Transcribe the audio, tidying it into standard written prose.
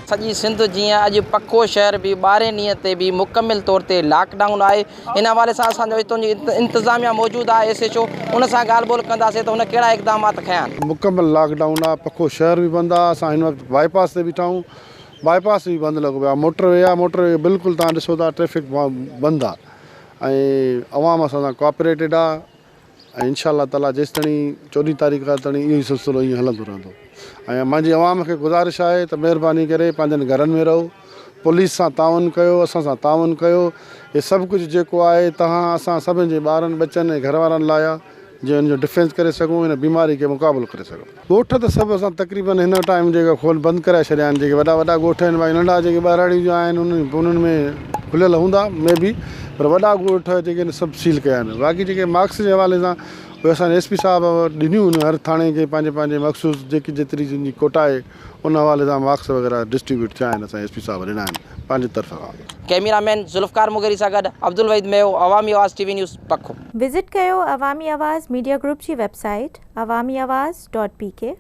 سڄي سنڌ جيئن اڄ پکو شهر به ٻارهين ڏينهن تي به مڪمل طور تي لاڪ ڊائون آهي ان حوالي سان اسان جو هتان جي انتظاميا موجود آهي ايس ايڇ او ان سان ڳالهه ٻولهه ڪنداسين ته هن ڪهڙا اقدامات کنيا آهن. مڪمل لاڪ ڊائون آهي پکو شهر به بند آهي اسان هن وقت بائي پاس تي بيٺا آهيون بائي پاس به بند لڳو پيو آهي موٽر وي آهي موٽر وي بلڪل توهان ڏسو ٿا ٽريفڪ بند آهي ۽ عوام اسان سان ڪوآپريٽيڊ آهي ۽ انشاء الله تعالي جيستائين چوڏهين تاريخ تائين اهو ئي سلسلو ائين هلندو رهندو ۽ منهنجي عوام کي گذارش آهي ته مهرباني ڪري پنهنجن گهرن ۾ رهو پوليس سان تعاون ڪيو اسان سان تعاون ڪيو هي سڀ ڪجهه جيڪو آهي توهان اسان سڀن جي ٻارن ٻچن ۽ گهر وارن لاء آهي جيئن ان جو ڊفينس ڪري سگهون هن بيماري کي مقابلو ڪري سگهون. ڳوٺ ته سڀ اسان تقريبن هن ٽائيم جيڪا کول بند ڪرائي ڇڏيا آهن جيڪي وڏا وڏا ڳوٺ آهن باقي ننڍا جيڪي ٻهراڙيون جا آهن انهن ۾ کليل هوندا مي بي پر وڏا ڳوٺ جيڪي آهن سڀ سيل ڪيا آهن باقي جيڪي ماسڪ جي حوالي سان اهي اسان جي ايس پي صاحب ڏنيون آهن هر ٿاڻي کي پنهنجي پنهنجي مخصوص جيڪي جيتري جن جي ڪوٽا آهي ان حوالي سان ماسڪ وغيره ڊسٽريبيوٽ ٿيا آهن اسان جي ايس پي صاحب ڏنا آهن پنهنجي طرف کان. ڪئميرا مين ذوالفقار مغيري سان گڏ Abdulwahid Meho, Awami Awaz T V news, Pakho. Visit ڪيو عوامي آواز ميڊيا گروپ جي website Awami Awaz dot P K.